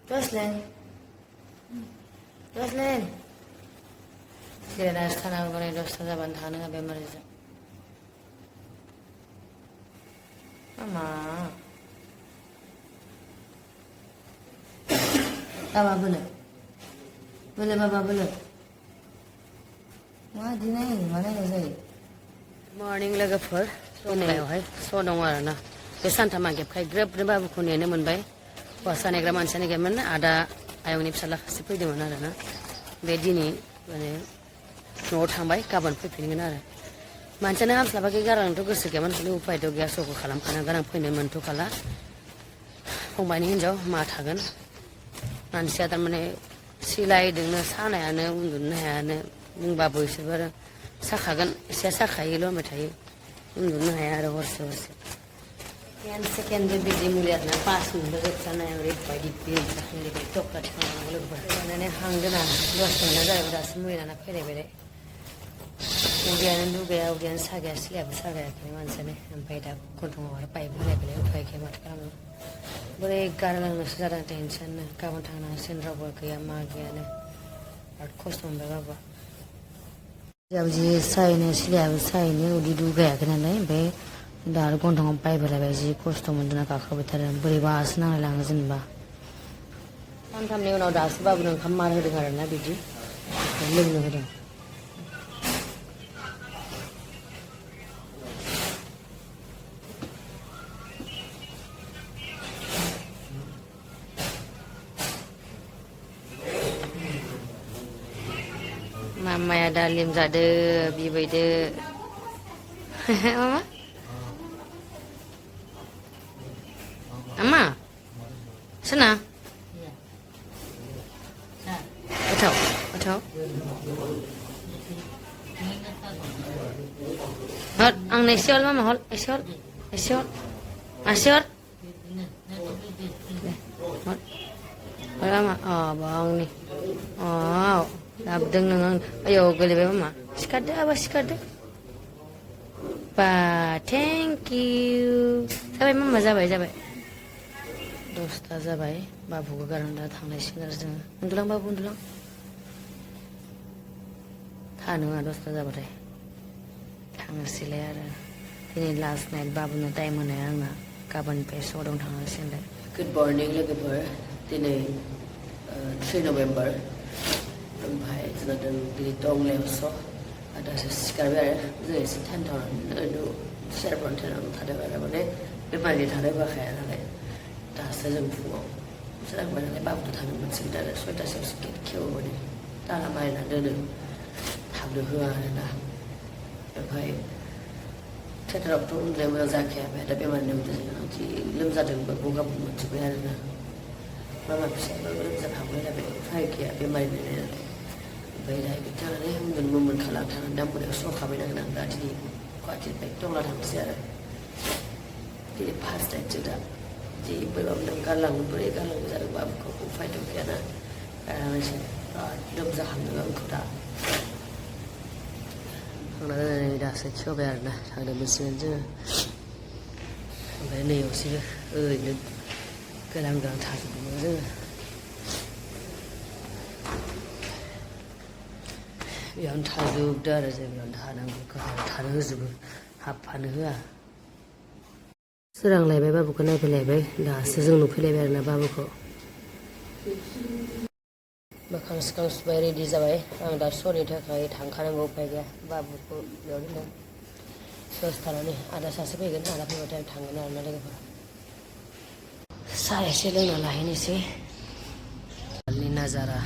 Jocelyn, Jocelyn. जिरायनासो थानांगौ नै 10ता जाबानो थानो होआ बेमारिजों मामा बाबा बोलो बाबा बोलो मा दिनै मा नायनाय जायो मर्निं लोगोफोर दिनैयावहाय स' दङ आरोना बे सानथामा गेबखाय ग्रोबनो बाबुखौ नेनो मोनबाय हौवासा नेग्रा मानसियानो गैयामोन आदा आयंनि फिसाला सासे फैदोंमोन आरोना बे दिनै माने न'आव थांबाय गाबोन फैफिनगोन आरो मानसियानो हामस्लाबाखै गारलांनोथ' गोसो गैयामोन खिन्थु उपायथ' गैया स'खौ खालामखानांगोन आं फैनो मोनथ'खाला फंबायनि हिनजाव मा थागोन मानसिया थारमाने सिलायदोंनो सानायानो उन्दुनो हायानो बुंबाबो बिसोरबो आरो साखागोन एसेया साखायोल' होनबाय थायो उन्दुनो हाया आरो हरसे सेकेन्ड बिदि मुलि आरोना 5 मिनिटल' जोबथारनाय ओरैबायदि बिल जाखांलायबाय डक्टर थिखांनांगौ लोगोफोर माने हांदों आं 10 मिनिटआ जाहैबाय दासो मुलि लाना फैलायबाय उदैयानो दुगाया उदैयानो सागाया सिलायाबो सागायाखै मानसियानो ओमफ्राय दा गन्थङाव आरो पाइप होलायबाय उफाय गैया माथो खालामनो बोरै गारलांनोसो जादों टेनसननो गाबोन थांनांसिगोन रावबो गैया मा गैयानो बिराद खस्थ' मोनबाय बाबा उदैयाबो जि सायनो सिलायाबो सायनो उदै दुगायाखै नालाय ओमफ्राय दा आरो गन्थङाव पाइप होलायबाय जि खस्थ' मोनदोंना गाखोबाय थादों बोरैबासो नांलायलाङो जेनेबा सानथामनि उनाव दासो बाबुनो ओंखाम मार होदों आरोना बिदि लोंनो होदों Mamaya dalim zade bibaide mama ama sana atau hot ang nesiol mama hot nesiol hot mama oh bang nih oh Abdeng nang ayo gele mama. Sikade apa sikade? Pa, thank you. Sabai mama zabai. 10ता जाबाय बाबुखौ गारना थांनायसिगोन आरो जोङो उन्दुलां बाबु उन्दुलां थानो नङा 10ता जाबाथाय थांनोसैलाय आरो दिनै लास्ट नाइट बाबुनो टाइम होनाया आंना गाबोननिफ्राय सदं थांनांसिगोनलाय गुड मर्निं लोगोफोर दिनै 3 नभेम्बर ओमफ्राय जोंना दिनै टंलायावसो दासो सिखारबाय आरो जों एसे टाइम सेरफोराव थानानै थादों आरो माने बेमारि थानाय बाखाया नालाय दासो जों फुङाव सोरांबाय नालाय बाबुथ' थानो मोनसिगोन आरो 6टासोआवसो गेट खेवो माने ताला मारिना दोनो थाबनो होआ आरोना ओमफ्राय थियेटारावथ' उन्दुनाया मोजां जाखाया ओमफ्राय दा बेमारिनि उन्दुनाया जि लोमजादोंबो गगा मोनजोब्बाय आरोना मामा फिसायाबो लोमजाखांबाय जाबाय उफाय गैया बेमारि नायनानै ओमफ्राय दा बिदि जानानै उन्दुनोबो मोनखाला थानानै दा मोनायाव सरखाबाय नांगोन आं दा दिनै गुवाहाटिनिफ्राय टंला थांनोसै आरो दिनै फार्स्ट नाइटसो दा जि बोरैबाबो नों गारलांनो बोरै गारलांनो जादों बाबुखौ उफायथ' गैयाना गारनानैसो बिराद लोमजाखांदों आंखौ दा थांना दोननानै दासो खेवबाय आरोना थांदोंमोनसिगोन जोङो ओमफ्राय नैयावसो ओरैनो गोलां थाजोबदोंमोन जोङो बेयावनो थाजोबदो आरो जों बेयावनो थानांगौ गाहायाव थानो होजोबो हाबफानो होआ सोरांलायबाय बाबुखौ नायफैलायबाय दासो जों नुफैलायबाय आरोना बाबुखौ मोखां सिखां सुबाय रेडि जाबाय आं दा श'नि थाखाय थांखानांगौ उफाय गैया बाबुखौ बेयाव दोनदों 10 आदा सासे फैगोन आदा फैबाथाय थांगोन आरोना लोगोफोरा साहा एसे लोंना लाहैनोसै नाजारा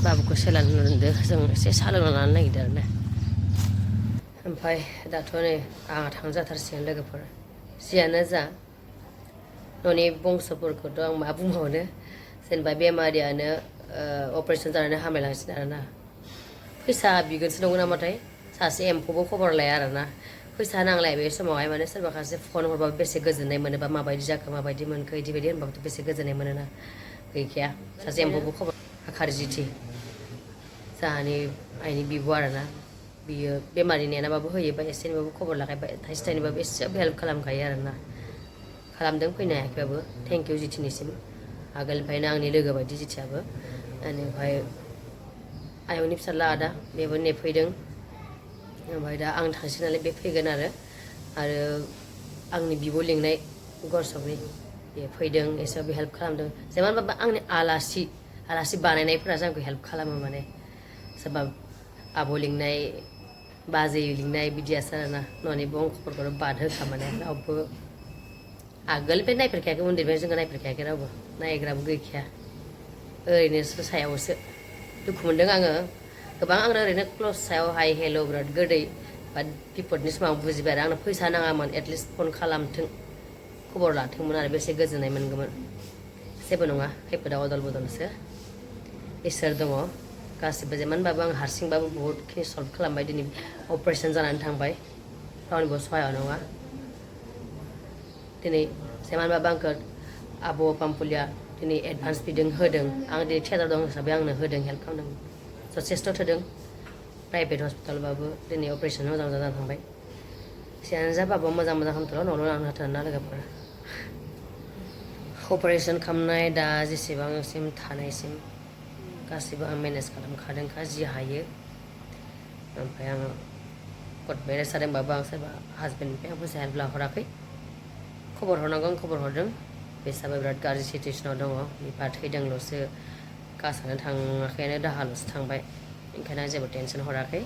बाबुखौ सेलान होनदो जों एसे साहा लोंना लानो नागिरदों आरोना ओमफ्राय दाथ' नै आंहा थांजाथारसिगोन लोगोफोर जियानो जा न'नि बंस'फोरखौथ' आं मा बुंबावनो जेनेबा बेमारियानो अपारेसन जानानै हामलायलांसिन आरोना फैसा बिगोनसो नंगौ नामाथाय सासे एम्फौबो खबर लाया आरोना फैसा नांलाया बे समावहाय माने सोरबा सासे फन हरबाबो बेसे गोजोननाय मोनोबा माबायदि जाखो माबायदि मोनखो इदि बायदि होनबाबोथ' बेसे गोजोननाय मोनोना गैखाया सासे एम्फौबो खबर खारजिथि जाहानि आइनि बिब' आरोना बियो बेमारि नेनाबाबो होयोबा एसेनिबाबो खबर लाखायोबा थाइसे थाइनैबाबो एसेबाबो हेल्प खालामखायो आरोना खालामदों फैनो हायाखैबाबो थेंक इउ जिथिनिसिम आगोलनिफ्रायनो आंनि लोगो बायदि जिथियाबो बेनिफ्राय आयंनि फिसाला आदा बेबो नेफैदों ओमफ्राय दा आं थांसै नालाय बे फैगोन आरो आंनि बिब' लिंनाय गरसकनि बे फैदों एसेबाबो हेल्प खालामदों जेमानबाबो आंनि आलासि बानायनायफोरा जोंखौ हेल्प खालामो माने सोरबा आब' लिंनाय बाजै लिंनाय बिदियासो आरोना न'नि बंखफोरखौनो बादहोखा माने रावबो आगोलनिफ्राय नायफेरखायाखै उन्दैनिफ्राय जोङो नायफेरखायाखै रावबो नायग्राबो गैखाया ओरैनोसो सायावसो दुखु मोनदों आङो गोबां आंनो ओरैनो क्लस सायाव हाय हेल' बिराद गोदै बाट बिपदनि समाव बुजिबाय आरो आंनो फैसा नाङामोन एटलिस्ट फन खालामथों खबर लाथोंमोन आरो बेसे गोजोननाय मोनगौमोन जेबो नङा खैफोदाव अदल बदलसो इसोर दङ गासिबो जेमानबाबो आं हारसिंबाबो बहुतखिनि सल्भ खालामबाय दिनै अपारेशन जानानै थांबाय रावनिबो सहायाव नङा दिनै जेमानबाबो आंखौ आब' पाम्पुलिया दिनै एडभान्स बिदों होदों आं दिनै थियाटार दं हिसाबै आंनो होदों हेल्प खालामदों जथेस्थ' थोदों प्राइभेट हस्पिटालबाबो दिनै अपारेशन मोजां जानानै थांबाय जियानो जाबाबो मोजां हामथारला न'आवनो लांनो हाथारना लोगोफोर अपारेशन खालामनाय दा जेसेबांसिम थानायसिम गासिबो आं मेनेज खालामखादोंखा जि हायो ओमफ्राय आङो कर्ट मेरेज जादोंबाबो आं सोरबा हासबेन्डनिफ्राय आं फैसा हेल्प लाहराखै खबर हरनांगौ आं खबर हरदों बेसाबो बिराद गाज्रि सिटुवेसनाव दङ बिफा थैदोंल'सो कासआनो थाङाखैनो दाहाल'सो थांबाय ओंखायनो आं जेबो टेनसन हराखै